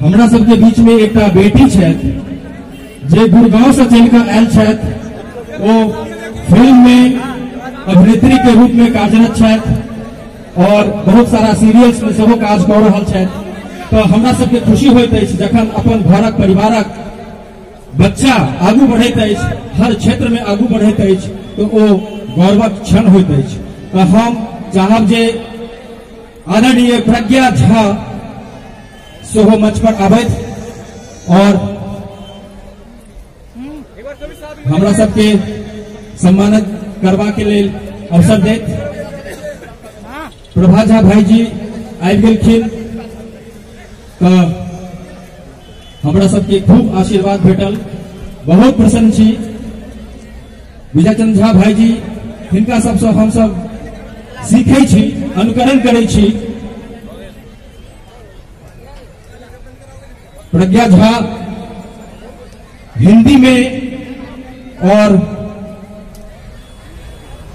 हमरा सबके बीच में एकटा बेटी छथि जे गुड़गांव से चलि कऽ आयल छथि। ओ फिल्म में अभिनेत्री के रूप में कार्यरत छथि और बहुत सारा सीरियल्स में सेहो काज कऽ रहल छथि। तो हमरा सबके खुशी होइत अछि जखन अपन घरक परिवारक बच्चा आगू बढ़ैत अछि, हर क्षेत्र में आगू बढ़ैत अछि, तो ओ गौरवक क्षण होइत अछि। तो हम चाहब जे आदरणीय प्रज्ञा झा सेहो मंच पर आबथि और हमरा सबके सम्मानित करबा के लेल अवसर देत। प्रभा झा भाईजी आबि गेलखिन तो हमरा सबके खूब आशीर्वाद भेटल, बहुत प्रसन्न छी। विजय चंद्र झा भाईजी, हिनका सबसँ हम सब सीखै छी, अनुकरण करै छी। प्रज्ञा झा हिंदी में और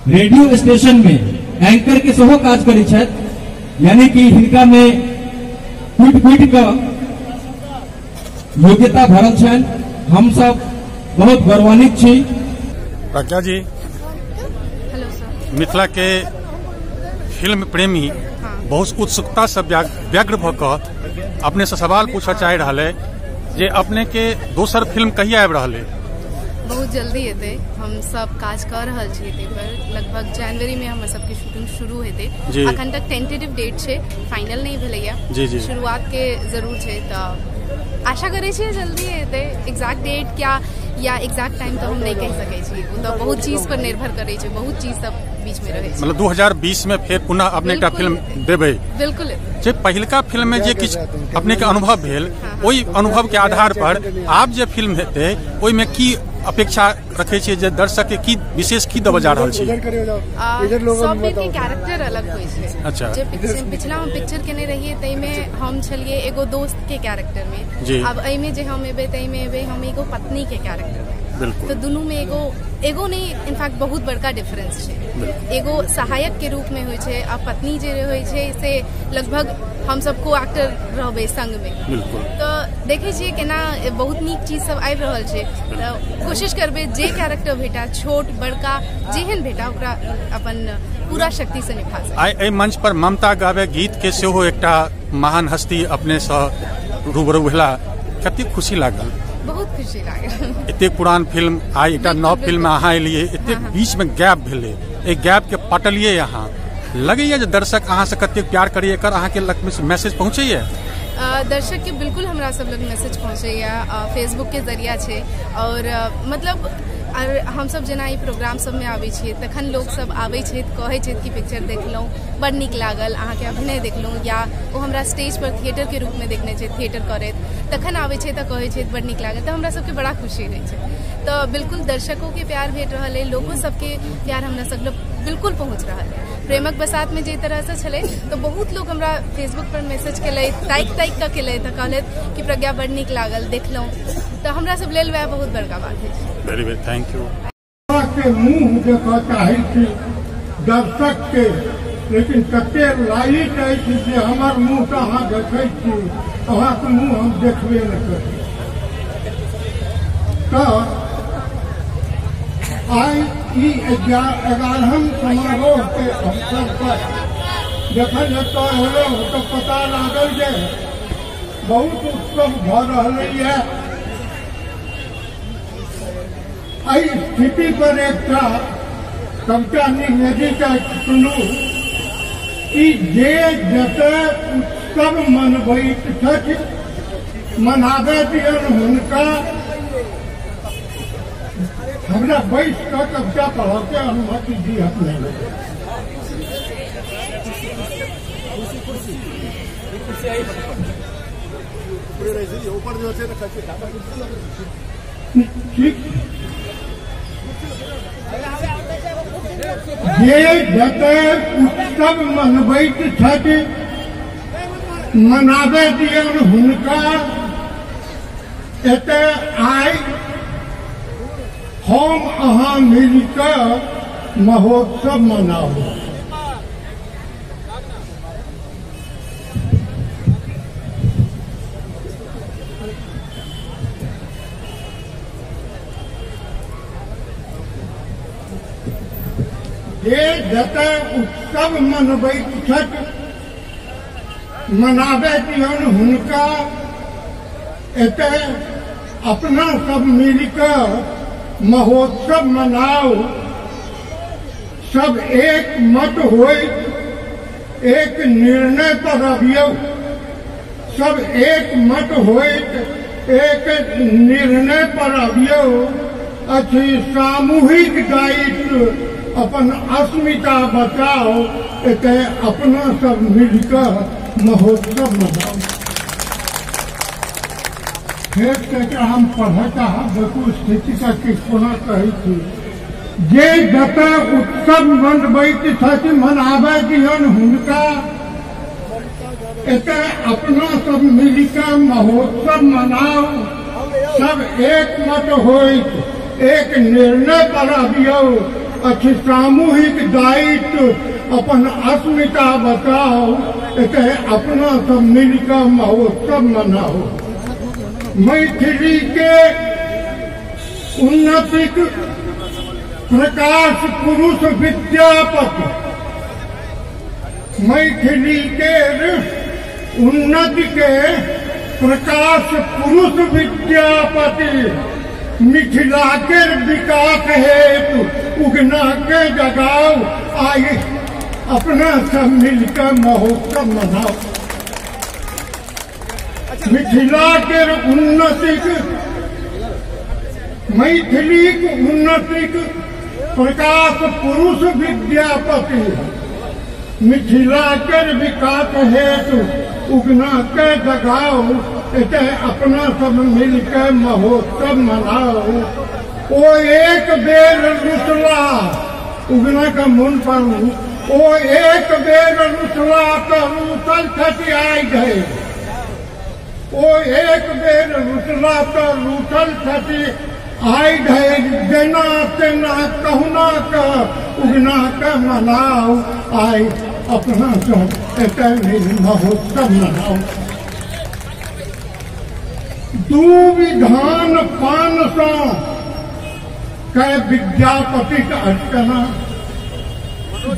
रेडियो स्टेशन में एंकर के सेहो काज करै छथि, यानी कि हिनका में कूटि कूटि कऽ योग्यता भरल छनि। हम सब बहुत गौरवान्वित छी। प्रज्ञा जी, हेलो सर। मिथिला के फिल्म प्रेमी बहुत उत्सुकता से व्यग्र भऽ कऽ अपने से सवाल पूछऽ चाहि रहल है जे अपने के दोसर फिल्म कहिया आबि रहल है? बहुत जल्दी एतै, हम सब काज कऽ रहल छी एतै पर। लगभग जनवरी में हमर सबके शूटिंग शुरू हेतै। अखन तक टेंटेटिव डेट छै, फाइनल नहीं भेलैया। जी जी। शुरुआत के जरूर छै, तऽ आशा करै छियै जल्दी एतै। एग्जैक्ट डेट क्या या एग्जैक्ट टाइम तऽ हम नहीं कहि सकै छी, ओ तऽ बहुत चीज पर निर्भर करै छै, बहुत चीज सब बीच में रहै छै। मतलब 2020 में फेर पुनः अपने एकटा फिल्म देबै? बिल्कुल। जे पहिलका फिल्म में जे किछु अपने के अनुभव भेल, ओहि अनुभव के आधार पर आब जे फिल्म हेतै ओहिमे की अपेक्षा रखै छियै जे दर्शक के की विशेष की देबऽ जा रहल छी? सब बेर के कैरेक्टर अलग होइ छै। अच्छा। जे पिछला हम पिक्चर केने रहियै ताहिमे हम छलियै एगो दोस्त के कैरेक्टर में, अब एहिमे जे हम एबै ताहिमे एबै हम एगो पत्नी के कैरेक्टर में। बिल्कुल। तो दुनू में एगो एगो नहीं, इनफैक्ट बहुत बड़का डिफरेंस छै। एगो सहायक के रूप में होइ छै आ पत्नी जे होइ छै से लगभग हम सब को एक्टर रहबै संग में। बिल्कुल। तो देखै छियै केना बहुत नीक चीज सब आबि रहल छै, तऽ कोशिश करबै जे कैरेक्टर भेटा, छोट बड़का जेहन भेटा, ओकरा अपन पूरा शक्ति से निभा सकी। आइ एहि मंच पर ममता गावे गीत के सेहो एकटा महान हस्ती अपने सँ रूबरू भेला, कतेक खुशी लागल? बहुत खुशी लागल। एतेक पुरान फिल्म आइ एकटा नव फिल्म अहाँ एलियै, एतेक बीच में गैप भेलै, एहि गैप के पटलियै अहाँ, लगैया जे दर्शक अहाँ से कतेक प्यार करैया, एकर अहाँके लग मैसेज पहुँचैया? दर्शक के बिल्कुल हमरा सब लग मैसेज पहुँचैया, फेसबुक के जरिया छै और मतलब और हमसब जेना ई प्रोग्राम सबमे आबै छियै तखन लोक सब आबै छथि, कहै छथि कि पिक्चर देखलहुँ, बड़ नीक लागल, अहाँके अभिनय देखलहुँ, या ओ हमरा स्टेज पर थिएटर के रूपमे देखने छथि, थिएटर करैत, तखन आबै छै तऽ कहै छथि बड़ नीक लागल, तऽ हमरा सबके बड़ा खुशी होइ छै। तऽ बिल्कुल दर्शकोके प्यार भेट रहल अइ, लोको सबके प्यार हमरा सब लग बिल्कुल पहुँच रहल अइ। प्रेमक बसातमे जाहि तरहसँ छलै तऽ बहुत लोक हमरा फेसबुक पर मैसेज केलथि, ताकि ताकि कऽ केलथि, तऽ कहलथि कि प्रज्ञा बड़ नीक लागल, देखलहुँ, तऽ हमरा सब लेल वएह बहुत बड़का बात होइ छै। वेरी वेरी thank you. के मुँह देखऽ चाहै छी दर्शक के, लेकिन कते लाइट अछि जे हमर मुँह तऽ अहाँ देखै छी, अहाँके मुँह हम देखबे नहि करी। तऽ आइ ई 11हम समारोह के अवसर पर जखन एतऽ एलहुँ तऽ पता लागल जे बहुत उत्सव भऽ रहलैए। एहि स्थिति पर एकटा कविता निवेदित अछि, सुनू। ई जे जतय उत्सव मनबैत छथि मनाबे दियन हुनका। हमरा बैस कऽ कविता पढ़ऽके अनुमति दी अपने। ठीक, जे जतय उत्सव मनबैत छथि मनाबे दियन हुनका। एतय आइ हम अहाँ मिलकऽ महोत्सव मनाबू। जे जतय उत्सव मनबैत छथि मनाबै दियौन हुनका, एतय अपना सब मिलकर महोत्सव मनाओ। सब एक मत होइत एक निर्णय पर अबियौ, सब एक मत होइत एक निर्णय पर अबियौ। अछि सामूहिक दायित्व अपन अस्मिता बचाओ, एतय अपना सब मिलकर महोत्सव मनाओ। फेर एकरा हम पढ़ऽ चाहब, देखू स्थिति का कि कोना कहै छी। जे जतय उत्सव मनबैत छथि मनाबै दियौन हुनका, एतय अपना सब मिलकर महोत्सव मनाओ। सब एक मत होइत एक निर्णय पर अबियौ। अछि सामूहिक दायित्व अपन अस्मिता बचाओ, एतय अपना सब मिलकर महोत्सव मनाओ। मैथिली के उन्नतिक प्रकाश पुरुष विद्यापति, मैथिली के उन्नति के प्रकाश पुरुष विद्यापति, मिथिला के विकास हेतु उगना के जगाओ। आई अपना सब मिलकर महोत्सव मनाओ। मिथिला के उन्नतिक मैथिलीक उन्नतिक प्रकाश पुरुष विद्यापति, मिथिला के विकास हेतु उगना के जगाओ। एतय अपना सब मिलकर महोत्सव मनाओ। ओ एक बेर रुसला, उगना का मन पर ओ एक बेर रुसला तो रूसल छथि आइ गए। ओ एक बेर रुसला तो रूसल छथि आइ गए। जेना तेना कहुना के उगना के मनाओ। आइ अपना सब एतय महोत्सव मनाओ। दू विधान पान सँ कै विद्यापतिक अर्चना,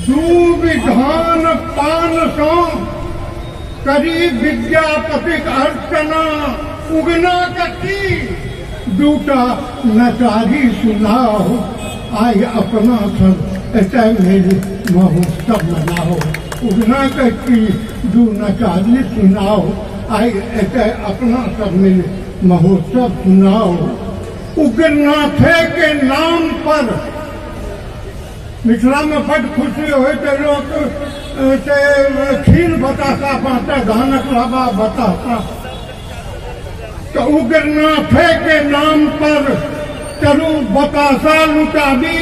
दू विधान पान सँ करी विद्यापतिक अर्चना। उगना कती दूटा नचारी सुनाओ। आइ अपना सब एतय मिल महोत्सव मनाओ। उगना कती दू नचारी सुनाओ। आइ एतय अपना सब मिल महोत्सव सुनाओ। उग्रनाथे के नाम पर मिथिला में बड खुशी होइत लोक से खीर बतासा बाँटे, धानक लाबा बतासा। तो उग्रनाथे के नाम पर चलू बतासा लुटाबी,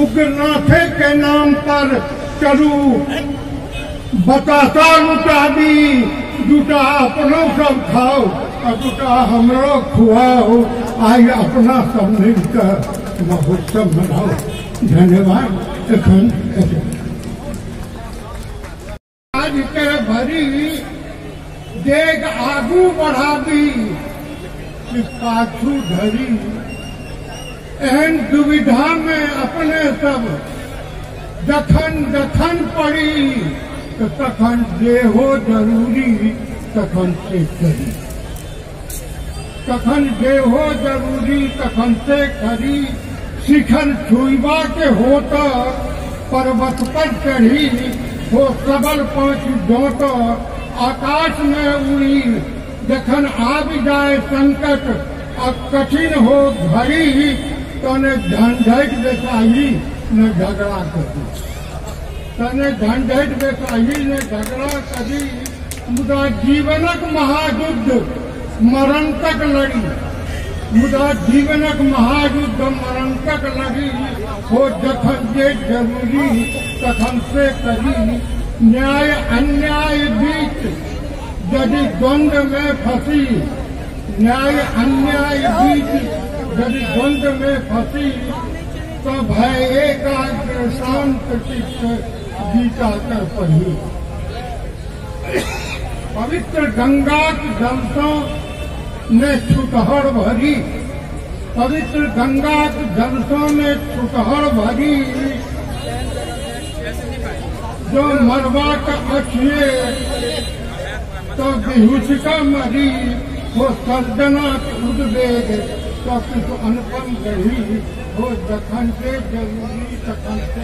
उग्रनाथे के नाम पर चलू बतासा लुटाबी। दूटा अपनो सब खाओ और दूटा हमरो खुआओ। आइ अपना सब मिलकर महोत्सव मनाओ। धन्यवाद। एखन आज के भरी डेग आगू बढ़ाबी पाछू धरी, एहन दुविधा में अपने सब जखन जखन पड़ी तो तखन जे हो जरूरी तखन से करी, तखन जे हो जरूरी तखन से करी। शिखर छुईबा के हो तो पर्वत पर चढ़ी, हो सबल पाँच जोत आकाश में उड़ी। जखन आबि जाए संकट आ कठिन हो घड़ी, तो ने झंझट बेसाही न झगड़ा करी, तने झंझट बेसाही ने झगड़ा करी। मुदा जीवनक महायुद्ध मरण तक लड़ी, मुदा जीवनक महायुद्ध मरण तक लड़ी। हो जखन जे जरूरी तखन से करी। न्याय अन्याय बीच यदि द्वंद्व में फंसी, न्याय अन्याय बीच यदि द्वंद्व में फंसी, तो भय एकाग्र शांत चित्त गीता कर पढ़ी। पवित्र गंगा के जल से ने छुटहर भरी, पवित्र गंगा के जल से ने छुटहर भरी। जो मरबाक अछिए तो विहुसिका मरी हो सर्जनाक उद्वेग तो किछु अनुपम गढ़ी हो जखन से जरूरी तखन से।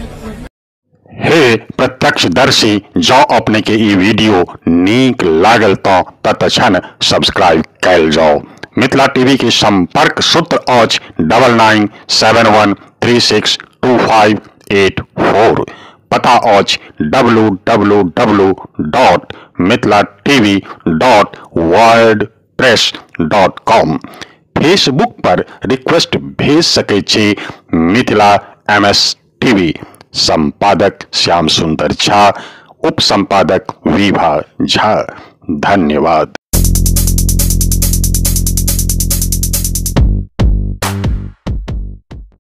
हे प्रत्यक्षदर्शी, जँ अपने के ई वीडियो नीक लागल तो तत्क्षण सब्सक्राइब कैल जाओ। मिथिला टीवी के संपर्क सूत्र अछि 9971362584। पता अछि www.mithilatv.wordpress.com। Facebook पर रिक्वेस्ट भेज सकै छी मिथिला MS TV। संपादक श्याम सुंदर झा, उप संपादक विभा झा। धन्यवाद।